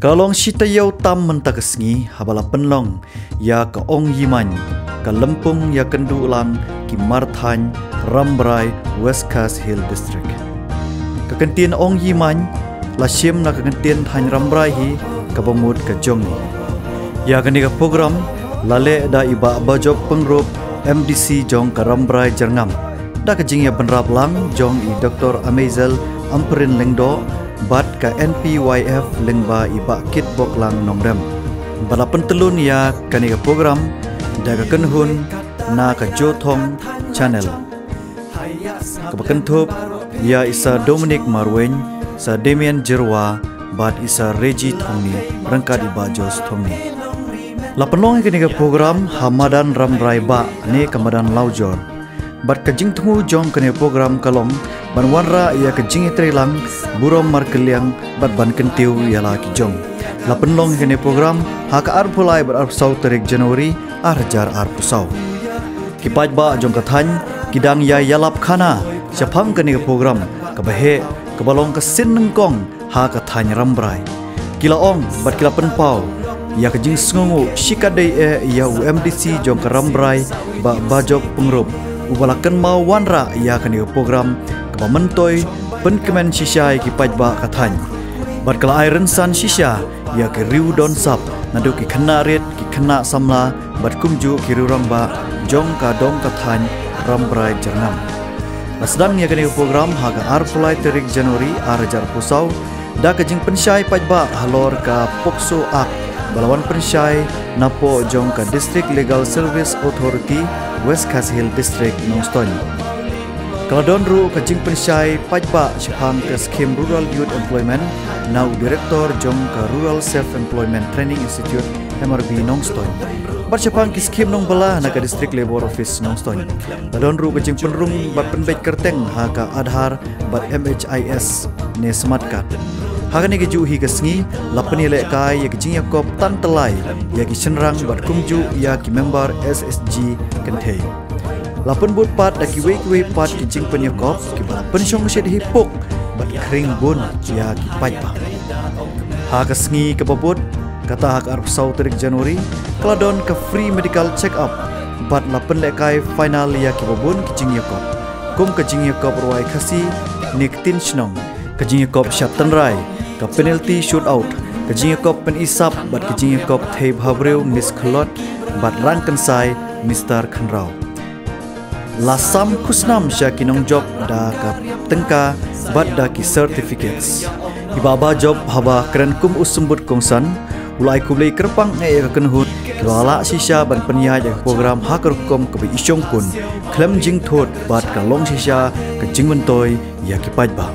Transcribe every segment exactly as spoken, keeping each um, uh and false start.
Ka long shi taïew tam mynta ka sngi haba la pynlong ïa ka Ong Yi Main, ka lympung ïakynduh lang ki marthaiñ Rambrai, West Khasi Hills District. Ka kyntien Ong Yi Main la shim na ka kyntien thaiñ Rambrai hi kaba mut ka jong ngi. Ïa kane ka program la leh da i Bah Bajop Pyngrope, M D C jong ka Rambrai Jyrngam, da ka jingïabynrap lang jong i Doctor Ameizel Ampareen Lyngdoh bad ka N P Y F lyngba i Bah Kitboklang Nongrem. Bad la pyntyllun ïa kane ka program da ka kynhun na ka Jowthong Channel, kaba kynthup ïa i Sir Dominic Marwein, Sir Damian Jyrwa bad i Sir Reggie Thongni ryngkat i Bah Josh Thongni. La pynlong ïa kane ka program ha madan Rambrai Bah ne ka madan Lawjor. Bad ka jingthmu jong kane ka program ka long ban wanrah ïa ka jingïatreilang burom markylliang bad ban kyntiew ïa la ki jong. La pynlong ïa kane ka program ha ka arphew lai bad arphew saw tarik January ar hajar arphew saw. Ki paidbah jong ka thaiñ ki dang ïa ïalap khana shaphang kane ka program kaba heh, kaba long ka sien nyngkong ha ka thaiñ Rambrai. Ki la ong bad ki la pynpaw ïa ka jingsngewnguh shikatdei eh ïa u M D C jong ka Rambrai, Bah Bajop Pyngrope, uba la kynmaw wanrah ïa kane ka program kaba myntoi, pynkmen shisha ïa ki paidbah ka thaiñ. Bad ka la ai rynsan shisha ïa ki riew don sap, naduh ki khynnah rit, ki khynnah samla bad kumjuh ki riew rangbah jong ka dong ka thaiñ Rambrai Jyrngam. La sdang ïa kane ka program ha ka arphew lai tarik January ar hajar arphew saw, da ka jingpynshai paidbah halor ka POCSO Act ba la wan pynshai napoh jong ka District Legal Service Authority, West Khasi Hills District, Nongstoiñ. Ka la don ruh ka jingpynshai paidbah shaphang ka skhim Rural Youth Employment na u Director jong ka Rural Self Employment Training Institute, M R B, Nongstoiñ. Bad shaphang ki skhim nongbylla na ka District Labour Office, Nongstoiñ. La don ruh ka jingpynrung bad pynbeit kyrteng ha ka Aadhaar bad M H I S ne Smart Card. Ha kane kajuh hi ka sngi la pynïalehkai ïa ka jingïakop tan tylli ïa ki shynrang bad kumjuh ïa ki member S H G kynthei. La pynbud pat da kiwei kiwei pat ki jingpynïakop kiba la pynshongshit hi puk bad khring bun ïa ki paidbah. Ha ka sngi kaba bud, kata ha ka arphew saw tarik January, ka la don ka free medical check up bad la pynlehkai final ïa kiba bun ki jingïakop, kum ka jingïakop rwai Khasi ne ktien shnong, ka jingïakop shad tynrai, ka penalty shootout, ka jingïakop pyni sap bad ka jingïakop thei bhabriew Miss Khlot bad rang kynsai Mister Khynraw. La sam khusnam sha ki nongjop da ka tyngka bad da ki certificates. I Bah Bajop haba kren kum u symbud kongsan, u la ai khublei kyrpang eh ïa ka kynhun kiba la lah shisha ban pynïaid ïa ka program ha ka rukom kaba i shongkun khlem jingthut bad ka long shisha ka jingmyntoi ïa ki paidbah.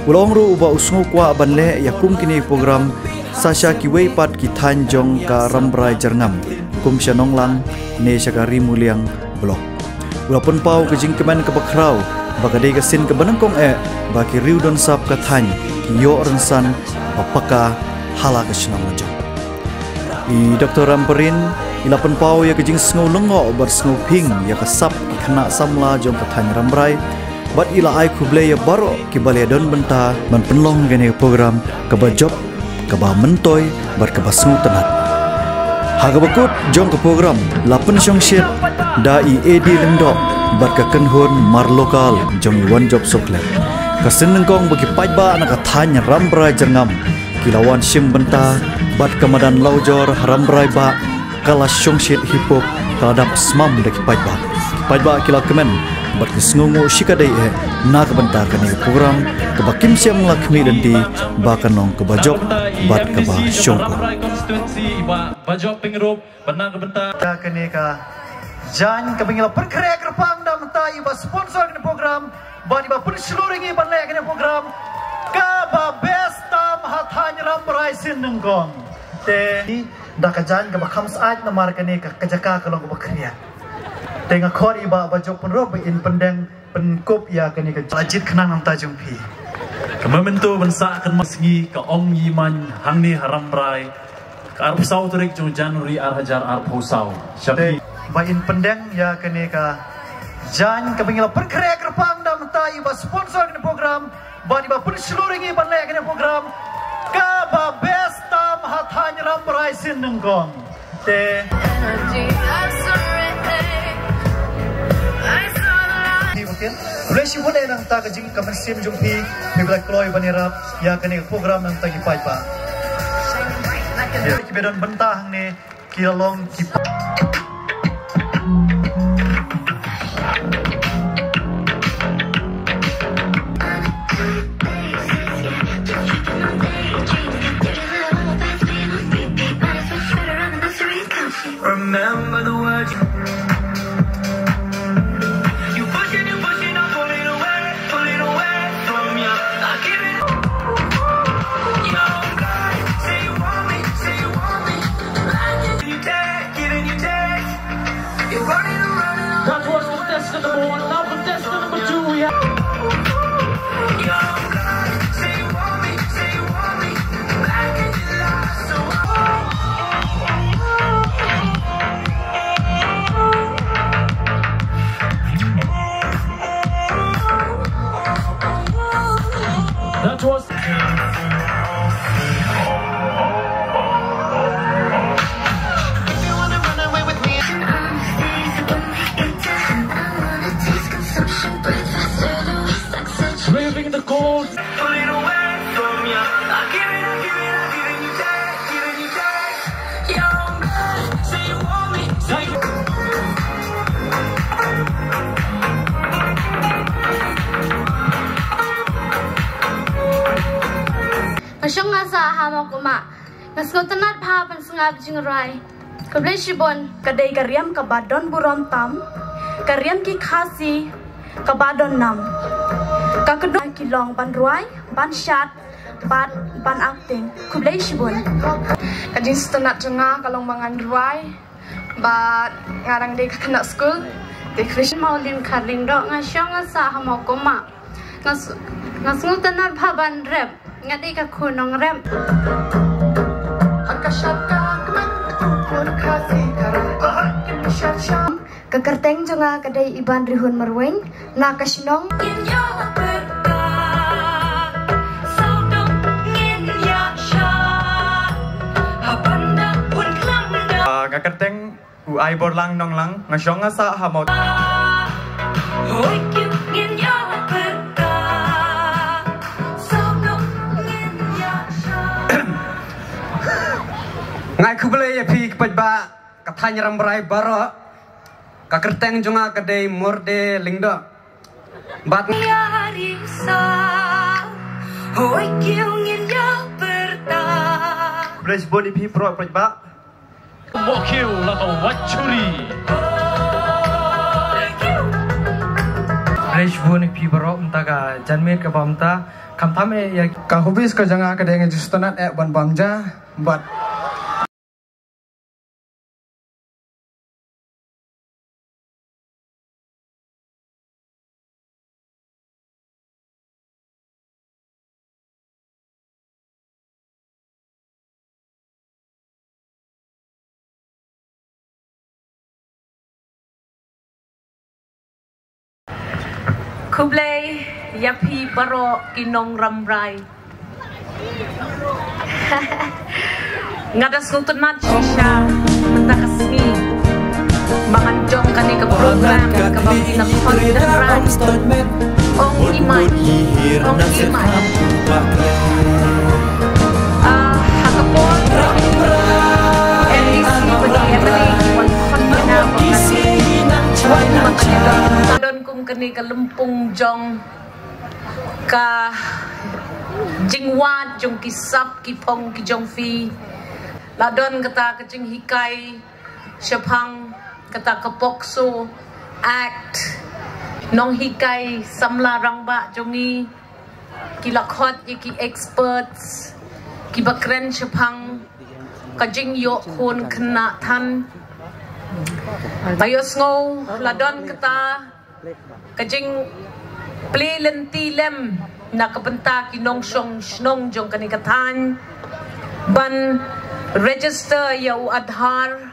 U la ong ruh ba u sngew kwah ban leh ïa kum kine ki program sa sha kiwei pat ki thaiñ jong ka Rambrai Jyrngam, kum sha Nonglang ne sha ka Ri Muliang Block. U la pynpaw ka jingkmen kaba khraw ba ka dei ka sien kaba nyngkong eh ba ki riew don sap ka thaiñ ki ïoh rynsan ba paka ha la ka shnong la jong. I Doctor Ampareen i la pynpaw ïa ka jingsngew lyngngoh bad sngewphieng ïa ka sap ki khynnah samla jong ka thaiñ Rambrai, bad i la ai khublei ïa baroh kiba la ïadon bynta ban pynlong ïa kane ka program kaba jop, kaba myntoi bad kaba sngewtynnat. Ha kaba kut jong ka program la pynshongshit da i A D Lyngdoh bad ka kynhun mar local jong i Wanjop Soklet. Ka sien nyngkong ba ki paidbah na ka thaiñ Rambrai Jyrngam ki la wan shim bynta bad ka madan Lawjor ha Rambrai Bah ka la shongshit hi puk, ka la dap smam da ki paidbah. Ki paidbah ki la kmen bad ki sngewnguh shikatdei eh na ka bynta kane ka program kaba kim shym la khmih lynti ba kan long kaba jop bad kaba shongkun. Constituency Bah Bajop Pyngrope, bad na ka bynta ïa kane ka jaiñ kaba ngi la pynkhreh kyrpang da mynta iba sponsor kane ka program bad iba pynshlur ïa ngi ban leh kane ka program, kaba best tam ha thaiñ Rambrai sien nyngkong. Te da ka jaiñ kaba kham syaid namar kane ka, ka jaka ka long kaba khriat. Te nga khot i Bah Bajop Pyngrope ba in pyndeng pynkup ïa kane ka jaiñ. La jied khnang na ka bynta jong phi. Ka mynta ban sah kynmaw sngi ka Ong Yi Main hangne ha Rambrai, ka arphew saw tarik jong January ar hajar arphew saw. Sha phi. Te ba in pyndeng ïa kane ka jaiñ kaba ngi la pynkhreh kyrpang da mynta iba sponsor kane ka program bad iba pynshlur ïa ngi ban leh kane ka program, kaba best tam Sin nang kong te. Khublei shibun eh nangta ka jing ka mynsiem jong phi, phi ba la kloi ban ïarap ïa kane ka program nangta ki paidbah. Ki ba don bynta hangne ki la long ki Remember the words you pushing, you pushing, I'm pulling away, pulling away from you. Not giving up. You're blind, say you want me, say you want me. Giving you take, giving you take. You're running, running, running. That was contestant number one. Now contestant number two, we have. You're blind, say you want me, say you want me. Back in your life, so That was Craving the cold. Nga shong nga sah ha Mawkuma. Nga sngewtynnat bha ban sngap jingrwai. Khublei shibun. Ka dei ka riam kaba don burom tam, ka riam ki Khasi kaba don nam. Ka kynduh ki long ban rwai, ban shad, bad ban acting. Khublei shibun. Ka jingsngewtynnat jong nga ka long ba ngan rwai. Bad nga dang dei ka khynnah skul. Te Christian Mawlin Kharlyngdoh, nga shong nga sah ha Mawkuma. Nga s-, nga sngewtynnat bha ban rep. Nga dei ka khun nongrep. Ka kyrteng jong nga ka dei Ibanrihun Marwein, na ka shnong. Ah, ka kyrteng U Ai Borlang Nonglang, nga shong nga sah ha Mawt. Nga ai khublei ïa phi ki paidbah ka thaiñ Rambrai baroh. Ka kyrteng jong nga ka dei Morde Lyngdoh. Bad khublei shibun ïa phi baroh paidbah. Khublei shibun ïa phi baroh mynta ka janmiet kaba mynta. Khamtam eh ïa ka hobbies ka jong nga ka dei nga ju sngewtynnat eh ban bam ja bad Khublei ïa phi baroh ki nong Rambrai. Nga da sngewtynnat shisha mynta ka sngi ba ngan jong kane ka program kaba phi la khot da Rambrai. Ong i mai, ong i mai. Ah, ha ka por N D C ba ki M L A ki wan khot ïa nga ba ngan wan ma kane ka, don kum kane ka lympung jong ka jingwad jong ki sap ki phong ki jong phi. La don kata ka jinghikai shaphang kata ka POCSO Act. Nonghikai samla rangbah jong ngi ki la khot ïa ki experts kiba kren shaphang ka jingïoh khun khynnah than. Nga ïohsngew la don kata ka jingplie lynti lem na ka bynta ki nongshong shnong jong kane ka thaiñ ban register ïa u Aadhaar.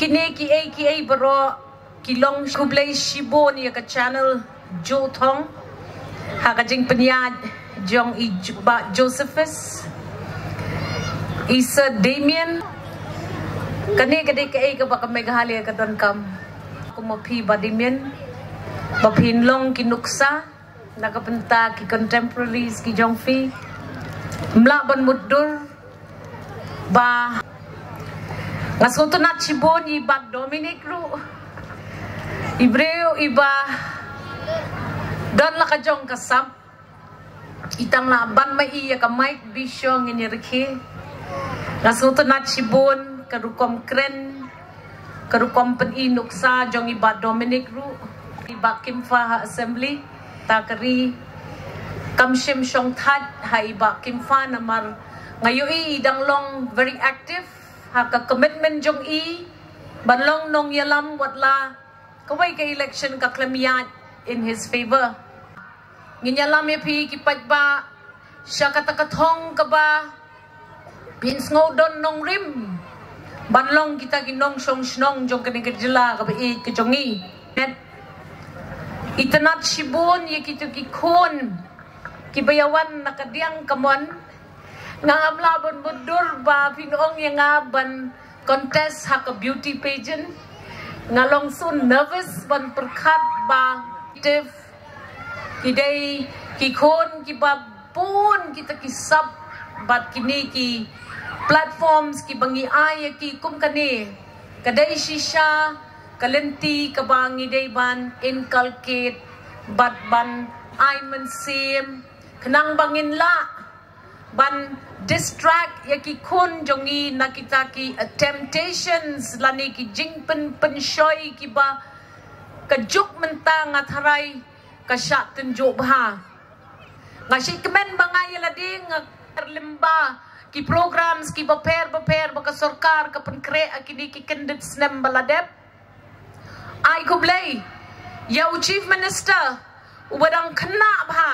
Kine kiei kiei baroh ki long. Khublei shibun ïa ka channel Joothong ha ka jingpynïaid jong i Ju-, Bah Josephus. Isa Damien, kane ka dei kaei kaba ka Meghalaya ka donkam. Kum ma phi Bah Damien, ba phin long ki nuksa na ka bynta ki contemporaries ki jong phi. Ym lah ban mutdur ba nga sngewtynnat shibun ïa i Bah Dominic ruh. I briew iba don la ka jong ka sap. I tang lah ban ma i ïa ka mic bishong ngin ïa rkhie. Nga sngewtynnat shibun ka rukom kren, ka rukom pyni nuksa jong i Bah Dominic ruh, i Bah Kimfa ha assembly, ta ka ri kam shym shong thait ha i Bah Kimfa namar nga ïohi i dang long very active ha ka commitment jong i ban long nongïalam wat la kawei ka election ka khlem ïaid in his favor. Ngin ïalam ïa phi ki paidbah sha kata ka thong kaba phin sngew don nongrim ban long kita ki nongshong shnong jong kane ka jylla kaba ïeit ka jong ngi. Itynnat shibun ïa kito ki khun kiba ïa wan na ka diang ka mon. Nga ngam lah ban mutdur ba phin ong ïa nga ban contest ha ka beauty pageant. Nga long shu nervous ban pyrkhat ba ki dei ki khun kiba bun kita ki sap bad kine ki platforms kiba ngi ai ïa ki kum kane. Ka dei shisha ka lynti kaba ngi dei ban inculcate bad ban ai mynsiem khnang ba ngin lah ban distract ïa ki khun jong ngi na kita ki, uh, temptations lane ki jingpynpynshoi kiba ka juk mynta nga tharai ka shah tynjuh bha. Nga shait kmen ba nga ïa lade nga lyngba ki programs kiba pher bapher ba ka sorkar ka pynkhreh ha kine ki kyndit snem ba la dep. Ai khublei ïa u Chief Minister uba dang khynnah bha,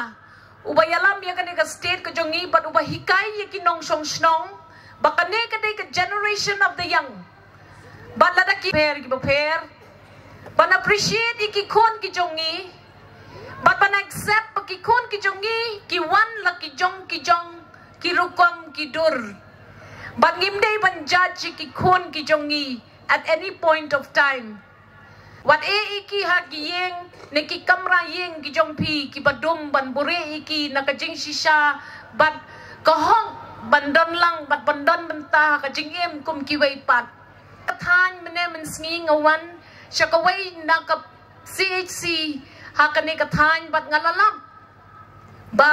uba ïalam ïa kane ka state ka jong ngi bad uba hikai ïa ki nongshong shnong ba kane ka dei ka generation of the young. Bad lada ki pher kiba pher ban appreciate ïa ki khun ki jong ngi bad ban accept ba ki khun ki jong ngi ki wan la ki jong ki jong ki rukom ki dur. Bad ngim dei ban judge ïa ki khun ki jong ngi at any point of time. Wat e i ki ha ki ïing ne ki kamra ïing ki jong phi kiba dum ban bure i ki na ka jingshisha bad ka hok ban don lang bad ban don bynta ha ka jingim kum kiwei pat. Ka thaiñ mynne mynsngi nga wan sha kawei na ka C H C ha kane ka thaiñ bad nga la lap ba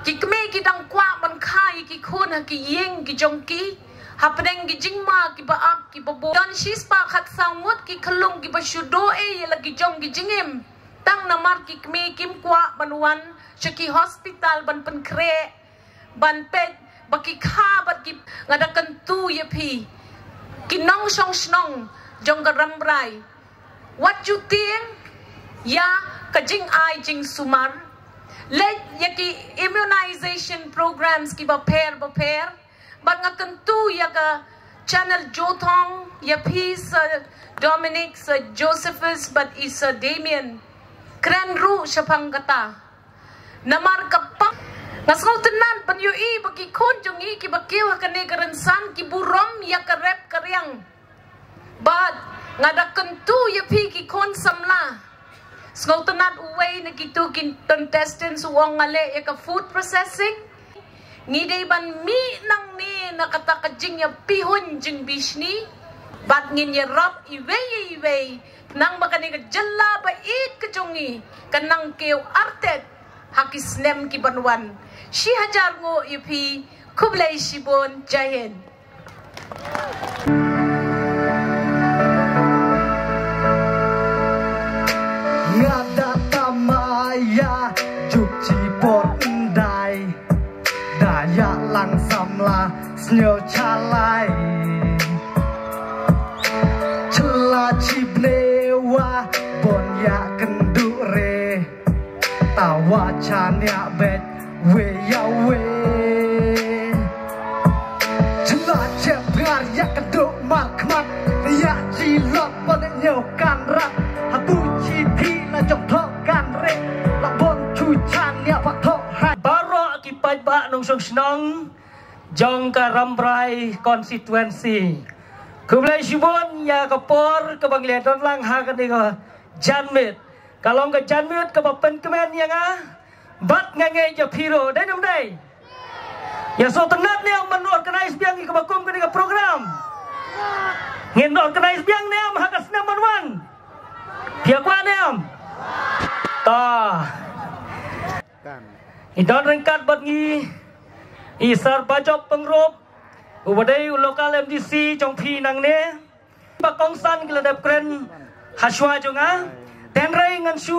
ki kmie ki dang kwah ban kha ïa ki khun ha ki ïing ki jong ki hapdeng ki jingma kiba ap kiba bun. Don shispah khatsaw ngut ki khyllung kiba shu duh ïa la ki jong ki jingim tang namar ki kmie kim kwah ban wan sha ki hospital ban pynkhreh ban peit ba ki kha bad ki. Nga da kyntu ïa phi ki nongshong shnong jong ka Rambrai. Wat ju tieng ïa ka jingai jingsumar. Leit ïa ki immunization programs kiba pher bapher. Bad nga kyntu ïa ka Channel Jotong, ïa phi Sir Dominic, Sir Josephus bad i Sir Damien. Kren ruh shaphang kata. Namar ka pang nga sngewtynnat ban ïohi ba ki khun jong ngi kiba kiew ha kane ka rynsan ki burom ïa ka rep ka riang. Bad nga da kyntu ïa phi ki khun samla. Sngewtynnat uwei na kito ki contestants u ong nga leh ïa ka food processing. Ngi dei ban mih nangne na kata ka jingïapihun jingbishni. Bad ngin ïarap iwei ïa iwei. Nang ba kane ka jylla ba ïeit ka jong ngi kan nang kiew artet ha ki snem ki ban wan. Shi hajar nguh ïa phi, khublei shibun, Jai Hind. Nga da tama ïa juk chi por ndai. Da ïa lang samla sngew chalai. Chla chi bne wa bon ïa kynduh re. Tawa chan ïa bet we ïa we. Chla chep ngar ïa kynduh mar khmat. Ïa chi lok bon ñiew kan rat. Habu chi thi la jong thok kan re. La bon chu chan ïa ba thok hai. Baroh ki paidbah nongshong shnong. jong ka Rambrai constituency. Khublei shibun ïa ka por kaba ngi la don lang ha kane ka janmiet. Ka long ka janmiet kaba pynkmen ïa nga bad nga ngeit ïa phi ruh, dei ne ym dei? Ïa sngewtynnat ne em ban organize biang ïa kaba kum kane ka program? Ngin organize biang ne em ha ka snem ban wan? Phi kwah ne em? Ta. I don ryngkat bad ngi i Sir Bajop Pyngrope, uba dei u local M D C jong phi nangne. Ba kongsan ki la dep kren ha shuwa jong nga. Hynrei ngan shu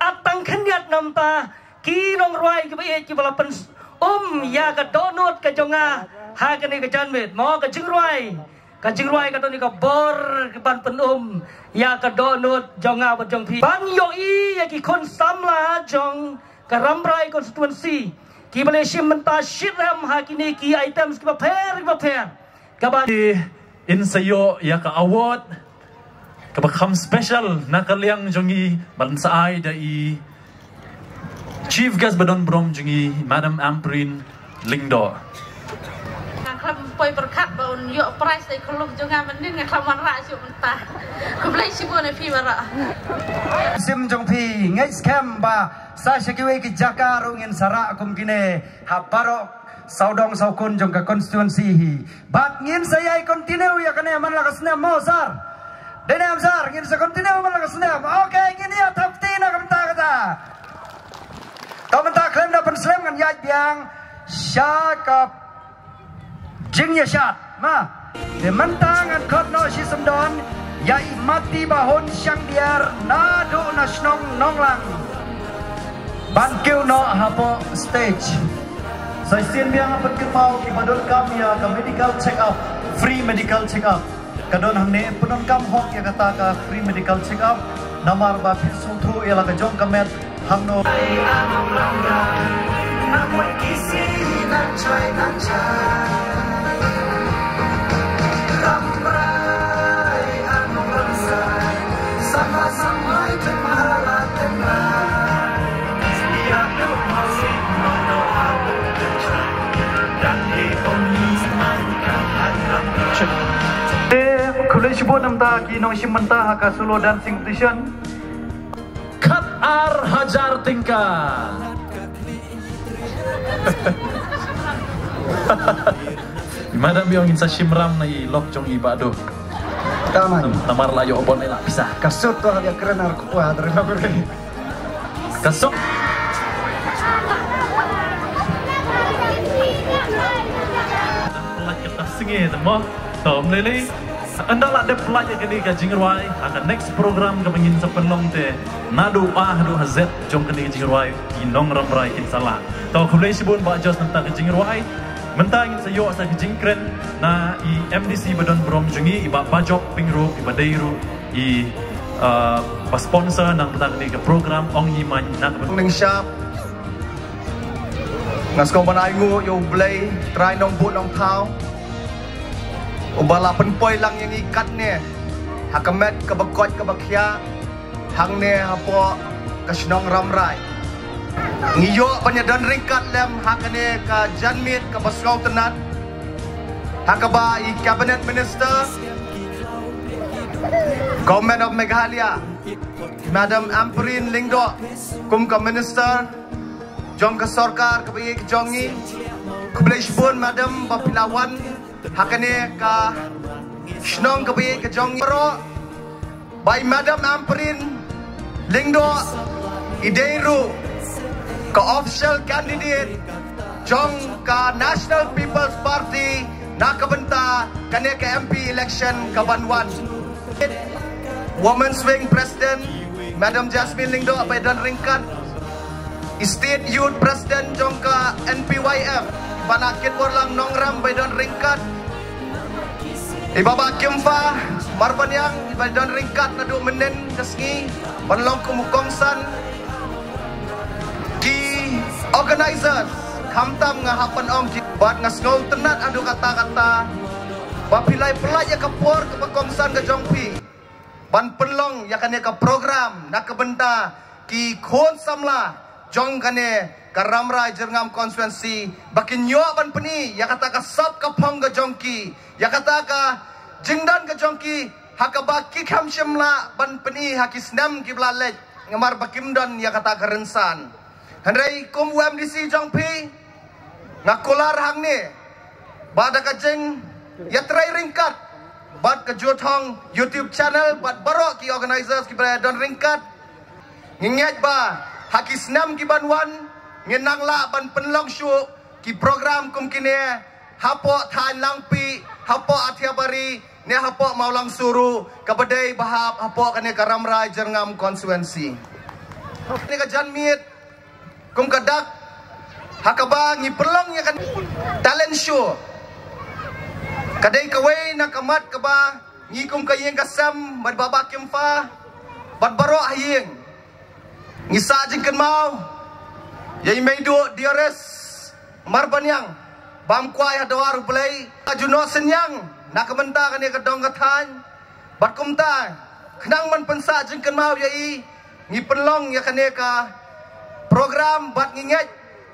ap tang khyndiat namar ki nongrwai kiba ïeit kiba la pyn-um ïa ka dohnud ka jong nga ha kane ka janmiet. Mo, ka jingrwai, ka jingrwai ka don ïa ka bor ban pyn-um ïa ka dohnud jong nga bad jong phi. Ban ïohi ïa ki khun samla jong ka Rambrai constituency kiba la shim bynta shitrhem ha kine ki items kiba pher kiba pher. Kaba in sa ïoh ïa ka award kaba kham special na ka liang jong ngi ban sa ai da i chief guest ba don burom jong ngi, Madam Ampareen Lyngdoh. Nga khlem poi pyrkhat ba un ïoh prize dei khuluk jong nga mynnin, nga khlem wanrah shuh mynta. Khublei shibun ïa phi baroh. Sim jong phi ngeit skhem ba sa sha kiwei ki jaka ruh ngin sa rah kum kine ha baroh sawdong sawkun jong ka constituency hi. Bad ngin sa ïai continue ïa kane man la ka snem mo, Sir? Dei ne em, Sir? Ngin sa continue man la ka snem. Okay, ngin ïa thap kti na ka bynta kata. Ka bynta khlem da pynslem ngan ïaid biang sha ka jingïashad. Ma, te mynta ngan khot noh shisyndon ïa i Mati Bahun Shangdiar naduh na shnong Nonglang ban kiew noh hapoh stage. Sa shisien biang nga pynkynmaw kiba donkam ïa ka medical check up, free medical check up. Ka don hangne, pyndonkam hok ïa kata ka free medical check up. Namar ba phin sngewthuh ïa la ka jong ka met hangno. Te khublei shibun namar ki nongshim bynta ha ka solo dancing competition. Khat ar hajar tyngka. Madam, ïa ngin sa shim ram na i lok jong i Bah Duh. Ka man. Namar la ïoh bun la pisa. Ka sut to ïa kren ar kpa. Ka sut. Ka sngi te mo. To, ym lei lei. Ynda la dep pynlait ïa kane ka jingrwai, ha ka next program kaba ngin sa pynlong te, naduh A haduh ha Z jong kane ka jingrwai, ki nong Rambrai kin sa lah. To, khublei shibun Bah Jos namar ka jingrwai. Mynta ngin sa ïoh sa ka jingkren na i M D C ba don burom jong ngi, i Bah Bajop Pyngrope, iba dei ruh i, uh, ba sponsor namar kane ka program, ong i man na ka Ningshap. Nga sngew ban ai nguh ïa U Blei, Trai Nongbuh Nongthaw, uba la pynpoi lang ïa ngi katne ha ka met kaba koit kaba khiah, hangne hapoh ka shnong Rambrai. Ngi ïoh ban ïa don ryngkat lem ha kane ka janmiet kaba sngewtynnat, ha kaba i Cabinet Minister, Government of Meghalaya, Madam Ampareen Lyngdoh, kum ka Minister jong ka sorkar kaba ïeit ka jong ngi. Khublei shibun Madam ba phi la wan ha kane ka shnong kaba ïeit ka jong ngi. Baroh, ba i Madam Ampareen Lyngdoh i dei ruh ka official candidate jong ka National People's Party na ka bynta kane ka M P election kaban wan. Women's Wing President, Madam Jasmine Lyngdoh, ba ïa don ryngkat. State Youth President jong ka N P Y F, Bah Kitwurlang Nongrum, ba ïa don ryngkat. I Bah Bah Kimfa Marbaniang, ba ïa don ryngkat naduh mynhynnin ka sngi ban long kum u kongsan. Ki organizers, khamtam nga hap ban ong ki, bad nga sngewtynnat haduh katta katta ba phi la pynlait ïa ka por kaba kongsan ka jong phi ban pynlong ïa kane ka program na ka bynta ki khun samla jong kane ka Rambrai Jyrngam constituency, ba kin ïoh ban pyni ïa kata ka sap ka phong ka jong ki, ïa kata ka jingdon ka jong ki, ha kaba ki khlem shym lah ban pyni ha ki snem kiba la leit, namar ba kim don ïa kata ka rynsan. Hynrei kum u M D C jong phi, nga kular hangne ba da ka jingïatrei ryngkat bad ka Juthong YouTube channel bad baroh ki organizers kiba la don ryngkat, ngi ngeit ba ha ki snem ki ban wan ngin nang lah ban pynlong shuh ki program kum kine hapoh thaiñ Langpih, hapoh Athiabari ne hapoh Mawlangsuru, kaba dei ba hap hapoh kane ka Rambrai Jyrngam constituency. Kane ka janmiet kum ka dak ha kaba ngi pynlong ïa ka talent show, ka dei kawei na ka mat kaba ngi kum ka ïing ka sem bad baba Kimpa bad baroh ha ïing ngi sah jingkynmaw ïa i Meiduh Diores Marbaniang, bam kwai ha dwar U Blei, ka juno synñiang na ka bynta kane ka dong ka thaiñ. Bad kumta, khnang ban pynsah jingkynmaw ïa i, ngi pynlong ïa kane ka program bad ngi ngeit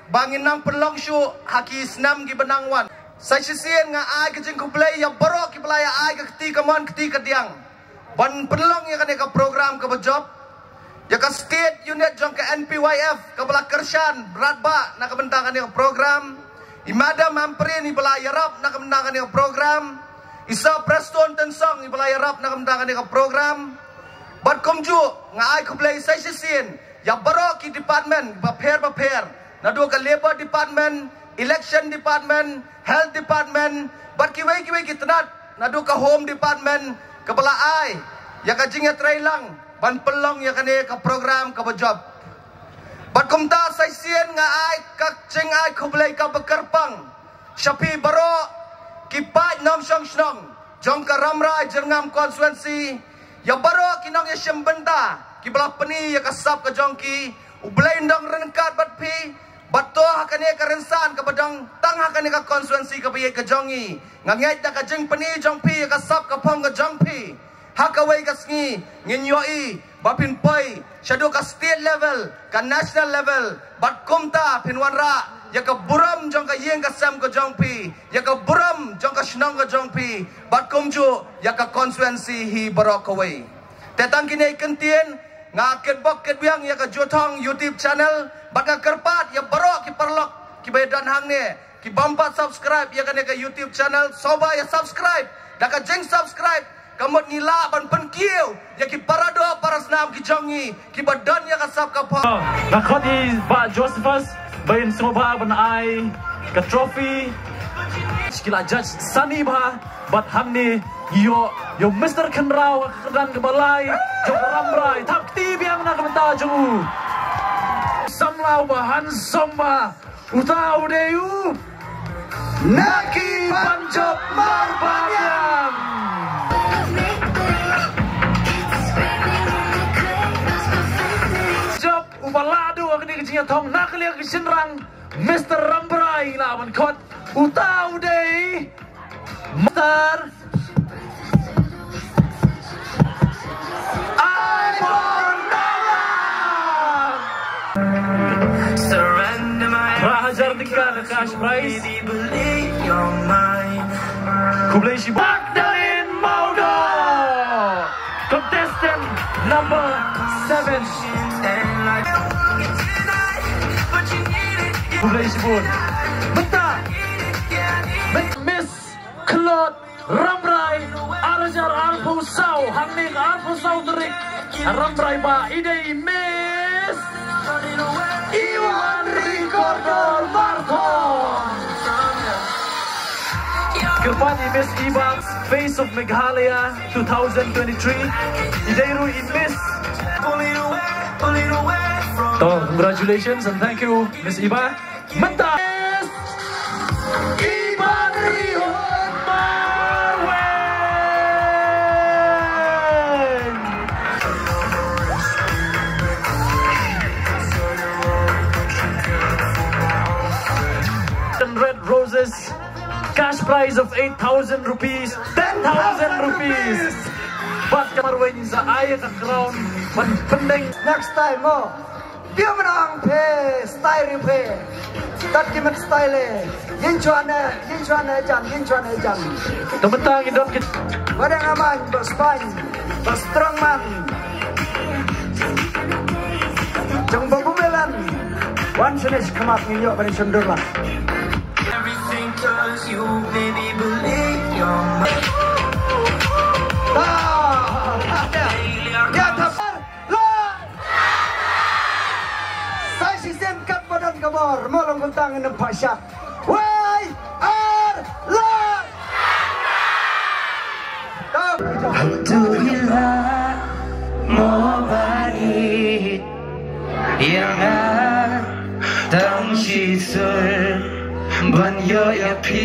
ba ngin nang pynlong shuh ha ki snem kiba nang wan. Sa shisien nga ai ka jingkhublei ïa baroh kiba la ïa ai ka kti kamon kti kadiang ban pynlong ïa kane ka program kaba jop. Ïa ka state unit jong ka N P Y F kaba la kyrshan brat ba na ka bynta kane ka program. I Madam Ampareen iba la ïarap na ka bynta kane ka program. I Sir Prestone Tynsong iba la ïarap na ka bynta kane ka program. Bad kumjuh nga ai khublei sa shisien ïa baroh ki department bapher bapher, naduh ka Labour Department, Election Department, Health Department bad kiwei kiwei ki tnat, naduh ka Home Department kaba la ai ïa ka jingïatreilang ban pynlong ïa kane ka program kaba jop. Bad kumta sa shisien nga ai ka jingai khublei kaba kyrpang sha phi baroh ki paid nongshong shnong jong ka Rambrai Jyrngam constituency, ïa baroh ki nongïashim bynta kiba la pyni ïa ka sap ka jong ki. U Blei un dang ryngkat bad phi bad to ha kane ka rynsan kaba dang tang ha kane ka constituency kaba ïeit ka jong ngi. Nga ngeit da ka jingpyni jong phi ïa ka sap ka phong ka jong phi, ha kawei ka sngi ngin ïohi ba phin poi shaduh ka state level, ka national level, bad kumta phin wanrah ïa ka burom jong ka ïing ka sem ka jong phi, ïa ka burom jong ka shnong ka jong phi, bad kumjuh ïa ka constituency hi baroh kawei. Te tang kine ki kyntien, nga kitbok kitbiang ïa ka Juthong YouTube channel bad nga kyrpad ïa baroh ki paralok kiba ïa don hangne, ki bym pat subscribe ïa kane ka YouTube channel, sngewbha ïa subscribe. Da ka jingsubscribe ka mut ngi lah ban pynkiew ïa ki paradoh parasnam ki jong ngi kiba don ïa ka sap ka phong. Nga khot i Bah Josephus ba in sngewbha ban ai ka trophy. Ki la judge sani bha bad hangne ïoh ïoh Mister Khynraw ka kyrdan kaba lai jong Rambrai. Thap kti biang na ka bynta jong u. Samla uba handsome bha. Uta u dei u Naki Panjop Marbaniang. Jop uba la duh kane ka jingïathong na ka liang ka shynrang, Mister Rambrai la ban khot. Uta u dei Mister Ai Bor Nala. Surrender my Phra hajar tyngka ka cash prize. Khublei shibun. Magdalene Mawdoh, contestant number seven. Khublei shibun. Mynta Miss Khlot Rambrai ar hajar arphew saw, hangne ka arphew saw tarik Rambrai ba i dei Miss Ivan Recorder Marthon. Kyrpad i Miss Iba, Face of Meghalaya two thousand twenty-three. I dei ruh i Miss. To, congratulations and thank you, Miss Iba. Mynta Iban Rihun Marweng. Ten red roses, cash prize of eight thousand rupees, ten thousand rupees. Bad ka Marweng sa ai ka crown ban pyndeng. Next time mo. Phi mynta phi style ri phi. Tat ki met style. Yin chwa ne, yin chwa ne jan, yin chwa ne jan. Te mynta ngi don ki. Ba dang amai, ba spine, ba strong man. Jong ba bumelan. Wan sene shi khmat ngi ïoh ba ni sundur lah. Everything turns you, baby, believe your mind. Ah, ah, ah. Ya, ta. Lo! Sa shisien kat ba don ka bor, mo long kumta ngin ym pashak. Wei, ar, lo! Alhamdulillah, mo bani, ïa nga, tang shi sur, ban ïoh ïa phi.